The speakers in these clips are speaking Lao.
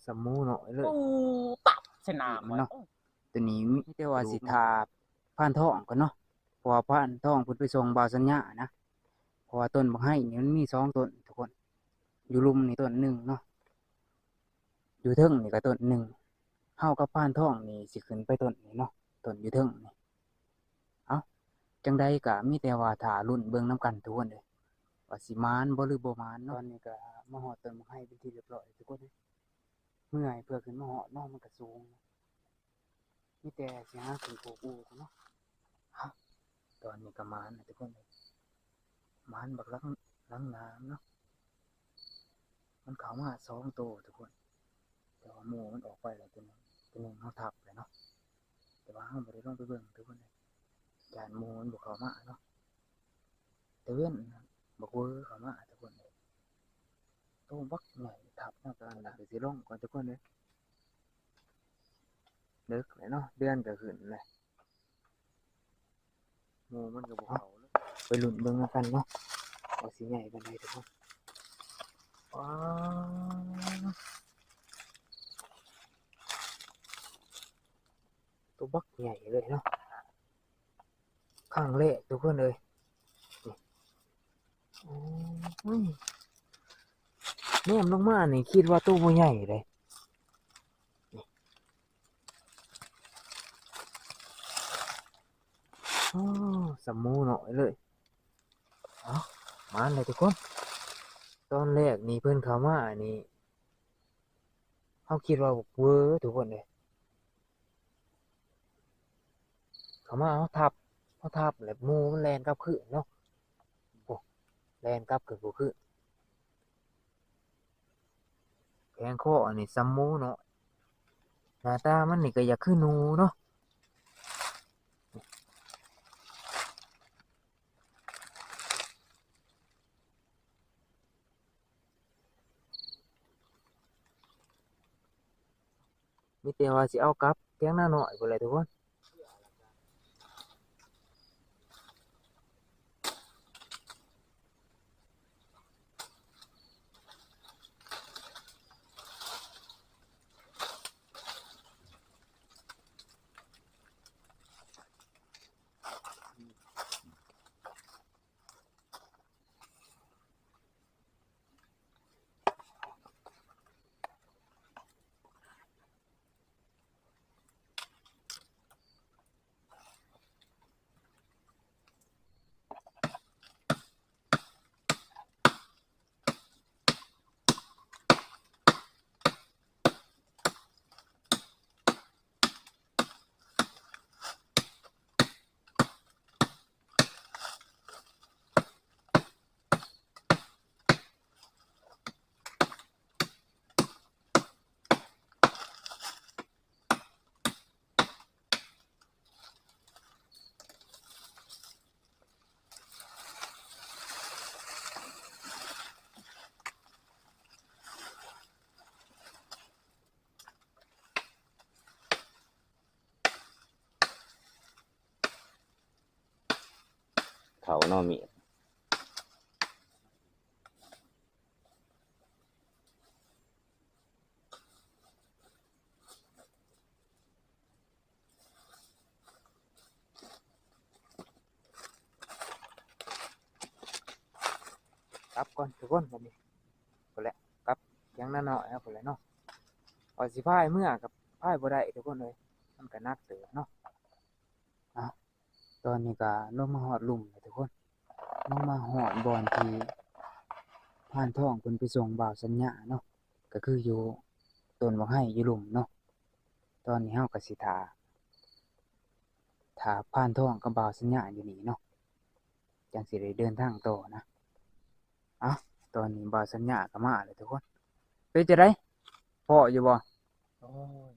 ສຳໝູນ້ອຍເລີຍ ປູຕັບໃສ່ໜ້າມັນເນາະ. ໂອ້ຍ ໂຕນີ້ມີແຕ່ວ່າຊິຖ້າພານທອງກ່ອນເນາະ ເພາະວ່າພານທອງເພິ່ນໄປສົ່ງບ່າວສັນຍານະ ເພາະວ່າຕົ້ນບັກໄຮນີ້ມັນມີສອງຕົ້ນທຸກຄົນ ຢູ່ລຸ່ມນີ້ຕົ້ນໜຶ່ງເນາະ ຢູ່ເທິງນີ້ກໍຕົ້ນໜຶ່ງ. ເຮົາກັບພານທອງນີ້ຊິຂຶ້ນໄປຕົ້ນນີ້ເນາະ ຕົ້ນຢູ່ເທິງນີ້. ເອົ້າ ຈັ່ງໃດກໍມີແຕ່ວ່າຖ້າລຸ້ນເບິ່ງນຳກັນທຸກຄົນເອີຍ ວ່າຊິໝານບໍ່ ຫຼື ບໍ່ໝານເນາະ. ຕອນນີ້ກໍມາຮອດຕົ້ນບັກໄຮເປັນທີ່ຮຽບຮ້ອຍທຸກຄົນເອີຍ ເມື່ອຍ ເພື່ອຂຶ້ນມາຮອດເນາະ ມັນກໍສູງ ມີແຕ່ຊິຫາຂຶ້ນໂກກອູ່ພຸ້ນເນາະ. ຮະ ຕອນນີ້ກໍໝານແລ້ວທຸກຄົນເອີຍ ໝານບັກຫຼັງ ຫຼັງໜາມເນາະ. ມັນເຂົ້າມາສອງໂຕທຸກຄົນ ແຕ່ວ່າໝູ່ມັນອອກໄປແລ້ວໂຕໜຶ່ງ ໂຕໜຶ່ງເຮົາທັບແລ້ວເນາະ ແຕ່ວ່າເຮົາບໍ່ໄດ້ລົງໄປເບິ່ງທຸກຄົນເອີຍ ຢ້ານໝູ່ມັນບໍ່ເຂົ້າມາເນາະ. ຕາເວັນບັກເວີເຂົ້າມາທຸກຄົນເອີຍ ໂຕບັກໃຫຍ່ທັບເນາະ. ຕອນນີ້ກໍຊິລົງກ່ອນທຸກຄົນເອີຍ ເດິກແລ້ວເນາະ ເດືອນກໍຂຶ້ນແລ້ວ ໝູ່ມັນກໍບໍ່ເຂົ້າເລີຍ. ໄປລຸ້ນເບິ່ງນຳກັນເນາະ ວ່າຊິໃຫຍ່ປານໃດທຸກຄົນ. ວ້າວ ໂຕບັກໃຫຍ່ເລີຍເນາະ ຄັ້ງແລກທຸກຄົນເອີຍ. ໂອ້ຍ ແນມລົງມານີ້ຄິດວ່າໂຕບໍ່ໃຫຍ່ເດ້ ໂອ້ ສຳໝູນ້ອຍເລີຍ. ເອົ້າ ມາແລ້ວທຸກຄົນ ຕອນແລກນີ້ເພິ່ນເຂົ້າມານີ້ ເຮົາຄິດວ່າເວີທຸກຄົນເອີຍ ເຂົ້າມາເຮົາທັບ ເຮົາທັບແລ້ວໝູ່ມັນແລ່ນກັບຄືນເນາະ ໂອ້ ແລ່ນກັບຄືນບໍ່ຄືນ. ແຂງຄໍອັນນີ້ສ່ຳໝູເນາະ ໜ້າຕາມັນນີ້ກໍຢາກຄືໜູເນາະ. ມີແຕ່ວ່າຊິເອົາກັບຖຽງນານ້ອຍພຸ້ນແຫຼະທຸກຄົນ. ເຂົ້າເນາະ ມີດ. ກັບກ່ອນທຸກຄົນ ບັດນີ້ພຸ້ນແຫຼະ ກັບຖຽງນານ້ອຍເຮົາພຸ້ນແຫຼະເນາະ. ວ່າຊິພາຍເມືອກໍພາຍບໍ່ໄດ້ທຸກຄົນເອີຍ ມັນກໍໜັກເຕີບເນາະ. ເອົ້າ ຕອນນີ້ກໍລົງມາຮອດລຸ່ມແລ້ວທຸກຄົນ ລົງມາຮອດບ່ອນທີ່ພານທອງເພິ່ນໄປສົ່ງບ່າວສັນຍາເນາະ ກໍຄືຢູ່ຕົ້ນບັກໄຮຢູ່ລຸ່ມເນາະ. ຕອນນີ້ເຮົາກໍຊິຖ້າ ຖ້າພານທອງກັບບ່າວສັນຍາຢູ່ນີ້ເນາະ ຈັ່ງຊິໄດ້ເດີນທາງຕໍ່ນະ. ເອົ້າ ຕອນນີ້ບ່າວສັນຍາກໍມາແລ້ວທຸກຄົນ ເປັນຈັ່ງໃດ ພໍຢູ່ບໍ່? ໂອ້ຍ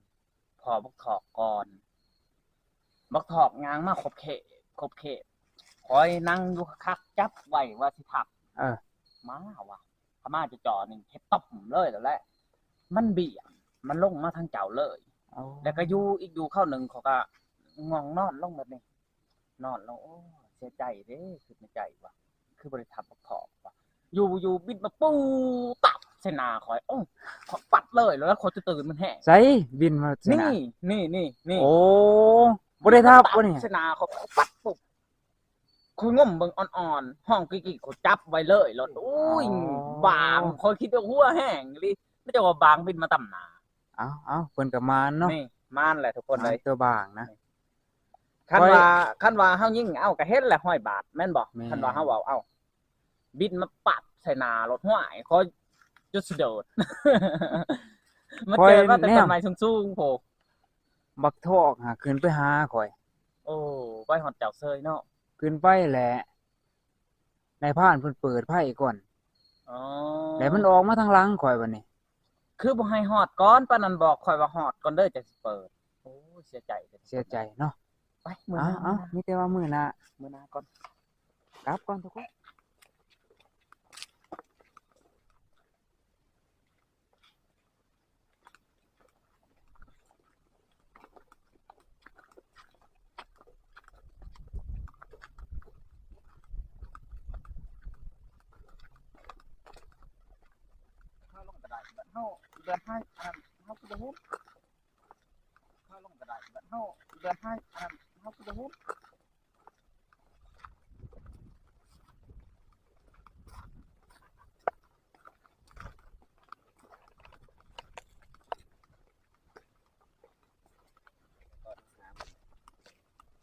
ພໍບັກຖອກກ່ອນ ບັກຖອກຍ່າງມາຄົບເຂດ ຄົບເຂດ ຂ້ອຍນັ່ງຢູ່ຄັກໆ ຈັບໄວ້ວ່າຊິທັບ ເອີ ມາວ່າ ຂະມາຈ່ອໆ ນີ້ເຮັດຕົບເລີຍແຫຼະ ມັນບ້ຽງ ມັນລົງມາທາງເຈົ້າເລີຍ. ອໍ ແລ້ວກໍຢູ່ອີກຢູ່ຄາວໜຶ່ງ ເຂົາກໍງ່ວງນອນລົງແບບນີ້ ນອນລົງ ໂອ້ ເສຍໃຈເດ້ ຄິດໃນໃຈວ່າ ຄືບໍ່ໄດ້ທັບບັກຖອກວ່າ ຢູ່ໆ ບິນມາປູຕັບ ໃສ່ໜ້າຂ້ອຍ. ໂອ້ ຂ້ອຍປັດເລີຍ ແລ້ວຂ້ອຍຈະຕື່ນມັນແຮງ. ໃສ? ບິນມາໃສ່ໜ້າ? ນີ້ ນີ້ ນີ້ ນີ້. ໂອ້ ບໍ່ໄດ້ທັບບໍ່ນີ້? ໃສ່ໜ້າຂ້ອຍ ປັດປຸບ ຂ້ອຍງົມເບິ່ງອ່ອນໆ ຮ້ອງກີ້ໆ ຂ້ອຍຈັບໄວ້ເລີຍໂລດ. ໂອ້ຍ ອໍ ບາງ ຂ້ອຍຄິດວ່າຫົວແຮງອີ່ຫຼີ ມີແຕ່ວ່າບາງບິນມາຕຳໜ້າ. ເອົາໆ ເພິ່ນກໍມານເນາະ. ນີ້ ມານແຫຼະທຸກຄົນເອີຍ ມານຕົວບາງນະ. ຄັນວ່າ ຂ້ອຍ ຄັນວ່າເຮົາຍິງເອົາກໍເຫັນແຫຼະຮອຍບາດ ແມ່ນບໍ່? ແມ່ນ. ຄັນວ່າເຮົາເວົ້າເອົາ ບິນມາປັບໃສ່ໜ້າໂລດ ຫ້ວຍ ຂ້ອຍຈົນຊິໂດດ ມາເຈີມາແຕ່ ຂ້ອຍແນມ ຕົ້ນໄມ້ສູງໆ ໂພ. ບັກທອກຫາຂຶ້ນໄປຫາຂ້ອຍ. ໂອ້ ໄປຮອດເຈົ້າເຊີຍເນາະ. ຂຶ້ນໄປແຫຼະ ນາຍພານເພິ່ນເປີດໄຟກ່ອນ. ອໍ ແລ້ວມັນອອກມາທາງຫຼັງຂ້ອຍບັດນີ້. ຄືບໍ່ໃຫ້ຮອດກ່ອນປານນັ້ນ? ບອກຂ້ອຍວ່າຮອດກ່ອນເດີ ຈັ່ງຊິເປີດ. ໂອ້ຍ ເສຍໃຈເດີ ເສຍໃຈເນາະ. ໄປ ມື້ໜ້າ ເອົາ ມື້ໜ້າ ມີແຕ່ວ່າມື້ໜ້າ ມື້ໜ້າກ່ອນ ກັບກ່ອນທຸກຄົນ. ເຮົາລົງກໍໄດ້ ເຮົາເດີນທາງອັນນັ້ນ ເຮົາກໍບໍ່ເຫັນ ເຮົາລົງກໍໄດ້ ເຮົາເດີນທາງອັນນັ້ນ ເຮົາກໍບໍ່ເຫັນ.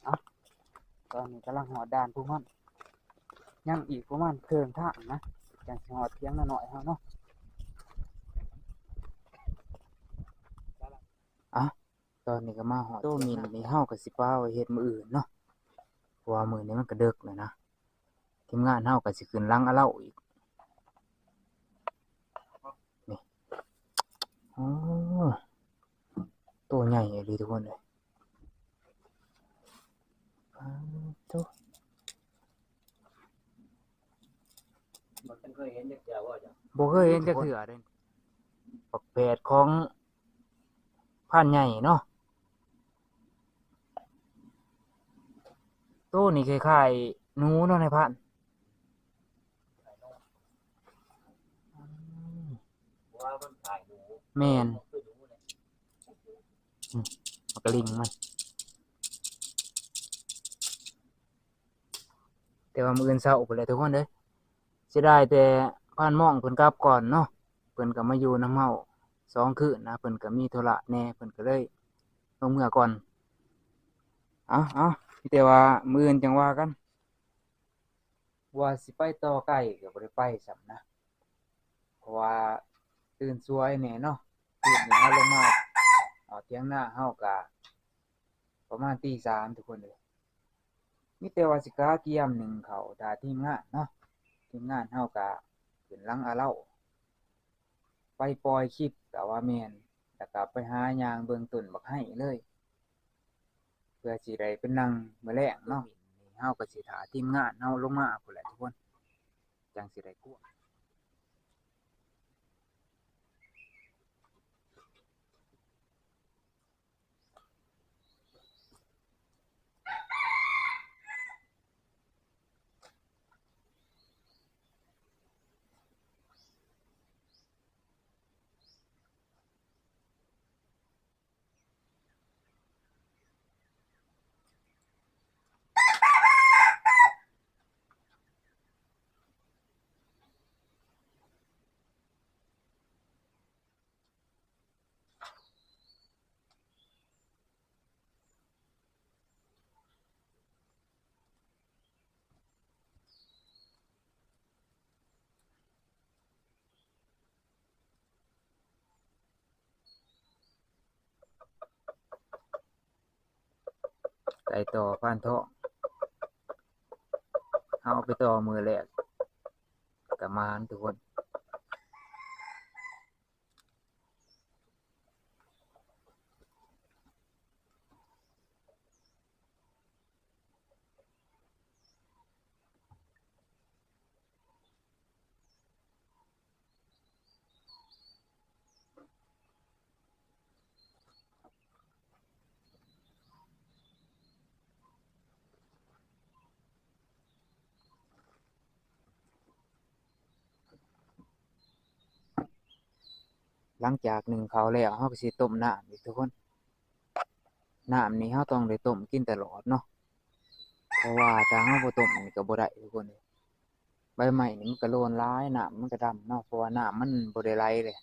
ເອົາ ຕອນນີ້ກຳລັງຮອດດ່ານພູມັນ ຍັງອີກປະມານເຄິ່ງທາງນະ ຈັ່ງຊິຮອດຖຽງນານ້ອຍເຮົາເນາະ. ເອົາ ຕອນນີ້ກໍມາຮອດ ໂຕມິນນີ້ເຮົາກໍຊິປະໄວ້ເຮັດມື້ອື່ນເນາະ ເພາະວ່າມື້ນີ້ມັນກໍເດິກແລ້ວນະ. ທີມງານເຮົາກໍຊິຂຶ້ນຫຼັງອາເລົາອີກນີ້. ໂອ້ ໂຕໃຫຍ່ອີ່ຫຼີທຸກຄົນເອີຍ. ປາດໂທ້ ບໍ່ເຄີຍເຫັນຈັກເທື່ອບໍ່? ບໍ່ເຄີຍເຫັນຈັກເທື່ອເດ້ ບັກແຝດຂອງພານໃຫຍ່ເນາະ. ໂຕນີ້ຄ້າຍໆ ໜູເນາະ ນາຍພານ. ແມ່ນ ອືມ ມັນກໍລິງມັນ. ແຕ່ວ່າມື້ອື່ນເຊົ້າພຸ້ນແຫຼະທຸກຄົນເອີຍ. ເສຍດາຍແຕ່ພານມອງເພິ່ນກັບກ່ອນເນາະ ເພິ່ນກໍມາຢູ່ນຳເຮົາສອງຄືນນະ ເພິ່ນກໍມີທຸລະແດ່ ເພິ່ນກໍເລີຍລົງເມືອກ່ອນ. ເອົາໆ ມີແຕ່ວ່າມື້ອື່ນຈັ່ງວ່າກັນ. ວ່າຊິໄປຕໍ່ໄກກໍບໍ່ໄດ້ໄປຊ້ຳນະ ເພາະວ່າຕື່ນສວຍແດ່ເນາະ. ຄືນນີ້ເຮົາລົງມາຮອດຖຽງນາເຮົາກະປະມານຕີສາມທຸກຄົນເອີຍ. ມີແຕ່ວ່າຊິກະກຽມໜຶ້ງເຂົ້າຖ້າທີມງານເນາະ. ທີມງານເຮົາກະຂຶ້ນຫຼັງອາເລົາ ໄປປ່ອຍຄລິບກະວ່າແມ່ນ ແລ້ວກະໄປຫາຍ່າງເບິ່ງຕົ້ນບັກໄຮເລີຍ ເພື່ອຊິໄດ້ໄປນັ່ງມື້ແລງເນາະ. ເຮົາກໍຊິຖ້າທີມງານເຮົາລົງມາພຸ້ນແຫຼະທຸກຄົນ ຈັ່ງຊິໄດ້ກວມ. ໄປຕໍ່ພານທອງ ເຮົາໄປຕໍ່ມື້ແລກ ກະໝານທຸກຄົນ. ເ ຫຼັງຈາກໜຶ້ງເຂົ້າແລ້ວ ເຮົາກໍຊິຕົ້ມນ້ຳອີກທຸກຄົນ. ນ້ຳນີ້ເຮົາຕ້ອງໄດ້ຕົ້ມກິນຕະຫຼອດເນາະ ເພາະວ່າຖ້າເຮົາບໍ່ຕົ້ມນີ້ກໍບໍ່ໄດ້ທຸກຄົນ. ໃບໄມ້ນີ້ມັນກໍໂລນຫຼາຍ ນ້ຳມັນກໍດຳເນາະ ເພາະວ່ານ້ຳມັນບໍ່ໄດ້ໄຫຼເລີຍ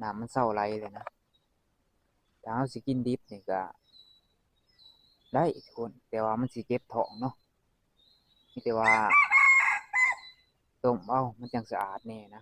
ນ້ຳມັນເຊົາໄຫຼແລ້ວນະ. ຖ້າເຮົາຊິກິນດິບນີ້ກໍໄດ້ທຸກຄົນ ແຕ່ວ່າມັນຊິເຈັບທ້ອງເນາະ. ມີແຕ່ວ່າຕົ້ມເອົາ ມັນຈັ່ງສະອາດແດ່ນະ.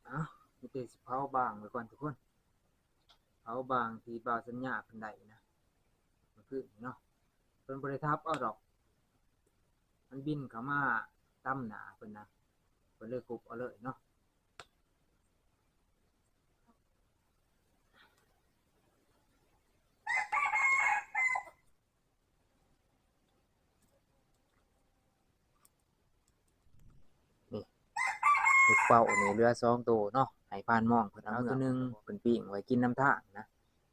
ເອົາ ມີແຕ່ຊິເຜົາບາງໄວ້ກ່ອນທຸກຄົນ. ເຜົາບາງທີ່ບ່າວສັນຍາເພິ່ນໄດ້ນະ ເມື່ອຄືນນີ້ເນາະ. ເພິ່ນບໍ່ໄດ້ທັບເອົາດອກ ມັນບິນເຂົ້າມາຕຳໜ້າເພິ່ນນະ ເພິ່ນເລີຍຄຸບເອົາເລີຍເນາະ. ນີ້ ລູກເປົ້ານີ້ເຫຼືອສອງໂຕເນາະ ໃຫ້ພານມອງເພິ່ນເອົາເມືອ ເອົາໂຕໜຶ່ງເພິ່ນປີ້ງໄວ້ກິນນຳທາງນະ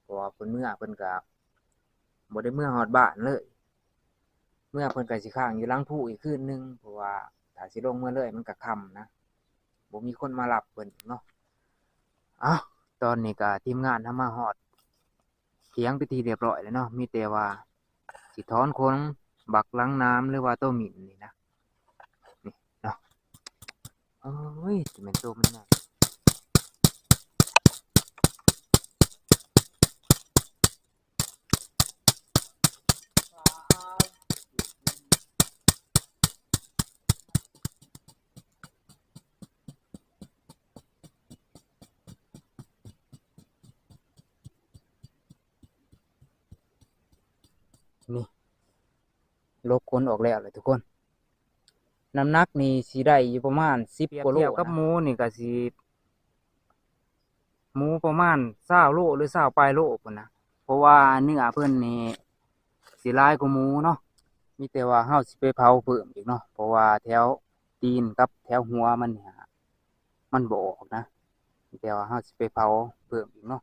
ເພາະວ່າເພິ່ນເມືອເພິ່ນກະບໍ່ໄດ້ເມືອຮອດບ້ານເລີຍ. ເມືອເພິ່ນກະຊິຄ້າງຢູ່ຫຼັງພູອີກຄືນໜຶ່ງ ເພາະວ່າຖ້າຊິລົງເມືອເລີຍມັນກະຄ່ຳນະ ບໍ່ມີຄົນມາຮັບເພິ່ນເນາະ. ເອົ້າ ຕອນນີ້ກະທີມງານເຮົາມາຮອດ ຖຽງເປັນທີ່ຮຽບຮ້ອຍແລ້ວເນາະ ມີແຕ່ວ່າຊິຖອນຂົນບັກຫຼັງໜາມ ຫຼືວ່າໂຕໝິ່ນນີ້ນະ ນີ້ເນາະ. ໂອ້ຍ ຊິແມ່ນໂຕມັນໃຫຍ່. ນີ້ ລົກຂົນອອກແລ້ວແຫຼະທຸກຄົນ. ນ້ຳໜັກນີ້ຊິໄດ້ຢູ່ປະມານສິບກວ່າໂລນະ. ທຽບກັບໝູນີ້ກະຊິ ໝູປະມານຊາວໂລ ຫຼື ຊາວປາຍໂລພຸ້ນນະ ເພາະວ່າເນື້ອເພິ່ນນີ້ຊິຫຼາຍກວ່າໝູເນາະ. ມີແຕ່ວ່າເຮົາຊິໄປເຜົາເພີ່ມອີກເນາະ ເພາະວ່າແຖວຕີນກັບແຖວຫົວມັນນີ້ ມັນບໍ່ອອກນະ ມີແຕ່ວ່າເຮົາຊິໄປເຜົາເພີ່ມອີກເນາະ.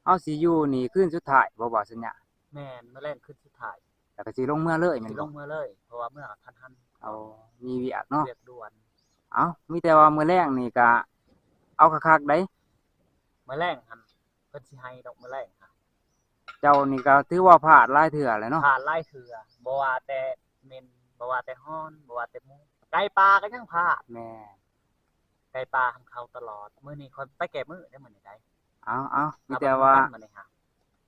ເຮົາຊິຢູ່ນີ້ຄືນສຸດທ້າຍບໍ່ ບ່າວສັນຍາ? ແມ່ນ ມື້ແລງຄືນສຸດທ້າຍ ແລ້ວກໍຊິລົງເມືອເລີຍແມ່ນບໍ່? ຊິລົງເມືອເລີຍ ເພາະວ່າເມືອກະທັນຫັນ. ເອົາ ມີວຽກເນາະ ວຽກດ່ວນ. ເອົາ ມີແຕ່ວ່າມື້ແລງນີ້ກະເອົາຄັກໆໃດ໋. ມື້ແລງຫັ້ນເພິ່ນຊິໃຫ້ດອກ ມື້ແລງຫັ້ນ. ເຈົ້ານີ້ກໍຖືວ່າພາດຫຼາຍເທື່ອແລ້ວເນາະ? ພາດຫຼາຍເທື່ອ ບໍ່ວ່າແຕ່ເໝັນ ບໍ່ວ່າແຕ່ຮ້ອນ ບໍ່ວ່າແຕ່ໝູ ໄກ່ປ່າກໍຍັງພາດ. ແມ່ນ ໄກ່ປ່າຫັ້ນເຂົ້າຕະຫຼອດ. ມື້ນີ້ຂ້ອຍໄປແກ້ມືເດ້ ມື້ນີ້ໄດ໋. ເອົາໆ ມີແຕ່ວ່າ ມາເບິ່ງນຳກັນມື້ນີ້ຫາ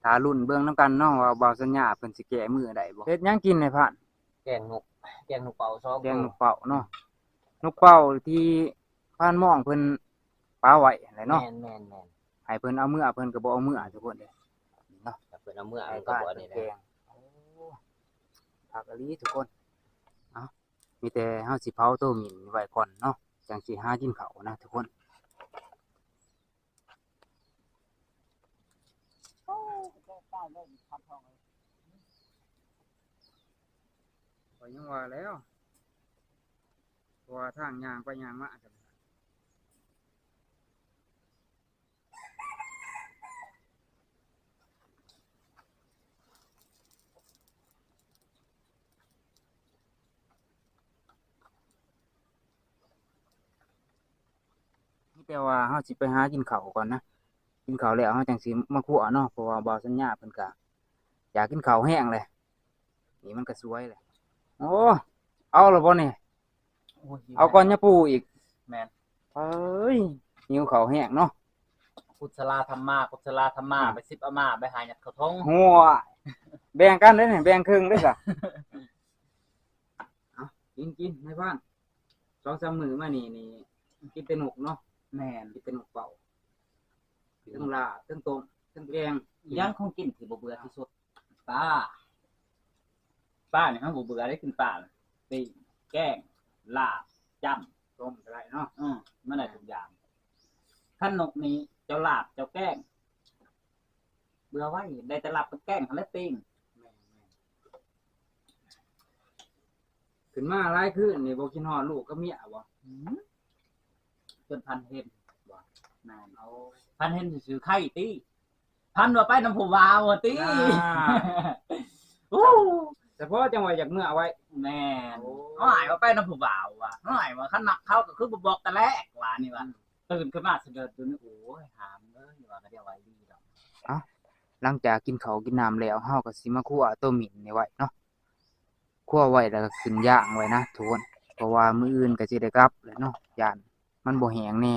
ຖ້າລຸ້ນເບິ່ງນຳກັນເນາະ ວ່າບ່າວສັນຍາເພິ່ນຊິແກ້ມືໄດ້ບໍ່. ເຮັດຫຍັງກິນໃຫ້ພານ? ແກງນົກ ແກງນົກເປົ້າສອງໂຕ. ແກງນົກເປົ້າເນາະ ນົກເປົ້າທີ່ພານມອງເພິ່ນປະໄວ້ຫັ້ນແຫຼະເນາະ. ແມ່ນໆໆ ໃຫ້ເພິ່ນເອົາເມືອ ເພິ່ນກໍບໍ່ເອົາເມືອທຸກຄົນເດ້ເນາະ. ຖ້າເພິ່ນເອົາເມືອມັນກໍບໍ່ອັນນີ້ແຫຼະ. ໂອ້ ຄັກອີ່ຫຼີທຸກຄົນ. ເອົາ ມີແຕ່ເຮົາຊິເຜົາໂຕໝິ່ນໄວ້ກ່ອນເນາະ ຈັ່ງຊິຫາກິນເຂົ້ານະທຸກຄົນ. ຂ້ອຍຍັງວ່າແລ້ວ ເພາະວ່າທາງຍ່າງໄປຍ່າງມາ. ມີແຕ່ວ່າເຮົາຊິໄປຫາກິນເຂົ້າກ່ອນນະ ກິນເຂົ້າແລ້ວເຮົາຈັ່ງຊິມາຄົວເນາະ ເພາະວ່າບ່າວສັນຍາເພິ່ນກະຢາກກິນເຂົ້າແຮງແຫຼະ. ນີ້ມັນກະສວຍແຫຼະ. ໂອ້ ເອົາແລ້ວບໍ່ນີ້? ໂອ້ຍ ເອົາກ່ອນຍາປູອີກ. ແມ່ນ ເອີຍ ຫິວເຂົ້າແຮງເນາະ. ກຸສະລາທຳມາ ກຸສະລາທຳມາ ອືມ ໄປສິບອາມາ ໄປຫາຍັດເຂົ້າຖົງ. ໂອ້ຍ ແບ່ງກັນເດ້ນີ້ ແບ່ງເຄິ່ງເດ້ຊະ. ເອົາ ກິນ ກິນ ນາຍພານ. ສອງສາມມື້ມານີ້ນີ້ກິນແຕ່ນົກເນາະ. ແມ່ນ ກິນແຕ່ນົກເປົ້າ ເທິງລາບ ເທິງຕົ້ມ ເທິງແກງ. ຫຍັງຂອງກິນທີ່ບໍ່ເບື່ອທີ່ສຸດ? ປາ ປານີ້ເຮົາບໍ່ເບື່ອໄດ້ກິນປາ ປີ້ງ ແກງ ລາບ ຈ້ຳ. ຕົ້ມກໍໄດ້ເນາະ. ເອີ ມັນໄດ້ທຸກຢ່າງ. ຄັນນົກນີ້ເຈົ້າລາບເຈົ້າແກງ ເບື່ອໄວ ໄດ້ແຕ່ລາບກັບແກງຫັ້ນແຫຼະປີ້ງ. ແມ່ນໆ. ຂຶ້ນມາຫຼາຍຄືນນີ້ ບໍ່ຄິດຮອດລູກກັບເມຍບໍ່? ອືມ ຈົນຝັນເຫັນບໍ່? ແມ່ນ. ໂອ້ ຝັນເຫັນຊື່ໆ ໄຄຕິ ຝັນວ່າໄປນຳຜູ້ບ່າວວ່າຕິ. ອ່າ ໂອ້ ສະເພາະຈັ່ງວ່າຢາກເມືອໄວ. ແມ່ນ. ໂອ້ ອ້າຍວ່າໄປນຳຜູ້ບ່າວວ່າ ອ້າຍວ່າຄັນມັກເຂົາກໍຄືບໍ່ບອກແຕ່ແລກວ່ານີ້ວ່າ. ອືມ. ຕື່ນຂຶ້ນມາສະເດີດຢູ່ນີ້ ໂອ້ຍ ຫາມເອີຍ ວ່າກໍດຽວໄວດີດອກ. ເອົ້າ ຫຼັງຈາກກິນເຂົ້າກິນນ້ຳແລ້ວ ເຮົາກໍຊິມາຄົວໂຕໝິ່ນນີ້ໄວ້ເນາະ. ຄົວໄວ້ແລ້ວກໍຂຶ້ນຍ່າງໄວ້ນະທຸກຄົນ ເພາະວ່າມື້ອື່ນກໍຊິໄດ້ກັບແລ້ວເນາະ ຢ້ານມັນບໍ່ແຫ້ງແດ່.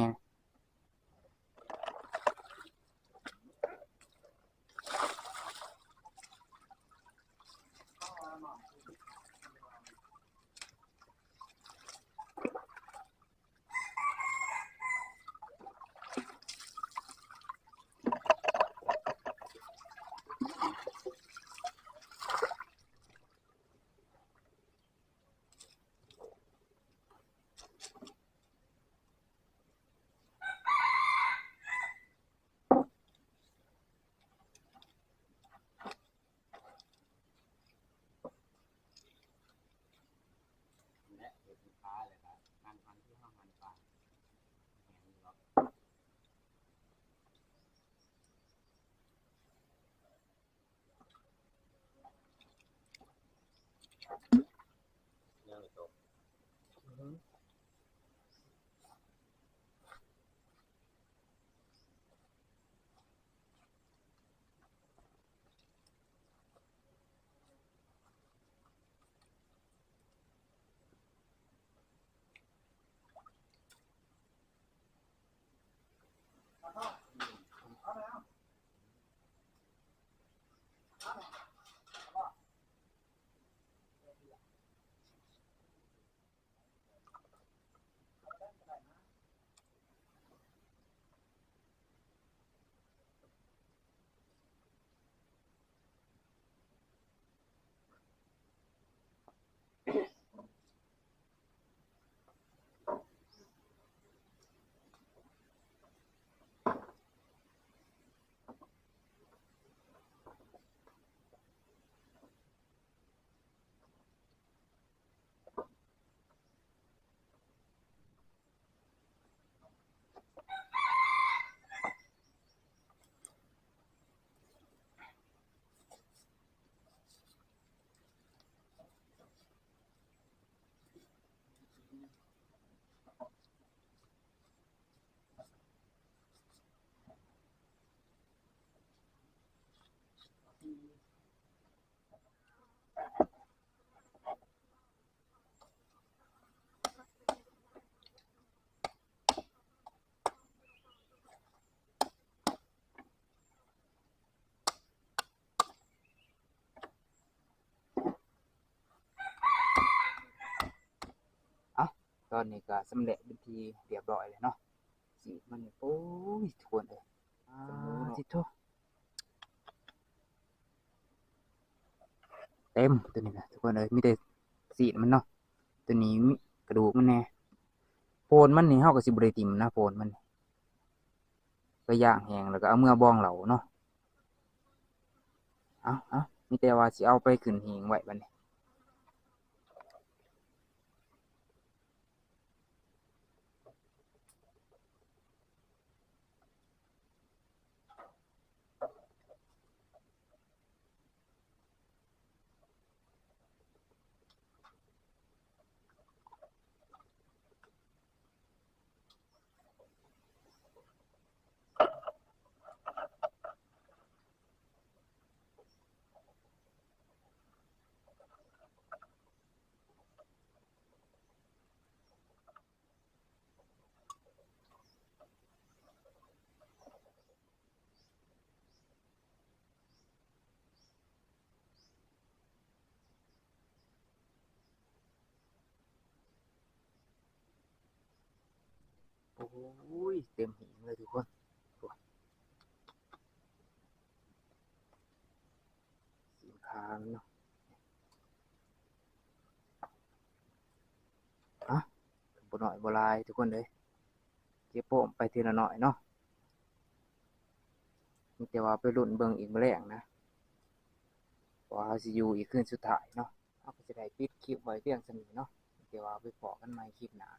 ເອົ້າ ຕອນນີ້ກໍສຳເລັດເປັນທີ່ຮຽບຮ້ອຍແລ້ວເນາະ. ສີດມັນ ໂອ້ຍ ທຸກຄົນເອີຍ ອາ ຕິໂທ ເຕັມໂຕນີ້ນະທຸກຄົນເອີຍ ມີແຕ່ສີດມັນເນາະ. ໂຕນີ້ມີກະດູກມັນແດ່ ໂພນມັນນີ້ເຮົາກໍຊິບໍ່ໄດ້ຖິ້ມນະ ໂພນມັນ ກໍຍ່າງແຫ້ງແລ້ວກໍເອົາເມືອບອງເຫຼົ້າເນາະ. ເອົາ ເອົາ ມີແຕ່ວ່າຊິເອົາໄປຂຶ້ນຫີງໄວ້ບັດນີ້. ໂອ້ຍ ເຕັມຫີງເລີຍທຸກຄົນ ສີນຄາເນາະ. ອະ ໜ້ອຍບໍ່ຫຼາຍທຸກຄົນເອີຍ ເກັບໂຮມໄປທີລະໜ້ອຍເນາະ. ມີແຕ່ວ່າໄປລຸ້ນເບິ່ງອີກມື້ແລງນະ ວ່າເຮົາຊິຢູ່ອີກຄືນສຸດທ້າຍເນາະ. ເຮົາກໍຊິໄດ້ປິດຄລິບໄວ້ພຽງສ່ຳນີ້ເນາະ ມີແຕ່ວ່າໄປພໍ້ກັນໃໝ່ຄລິບໜ້າ.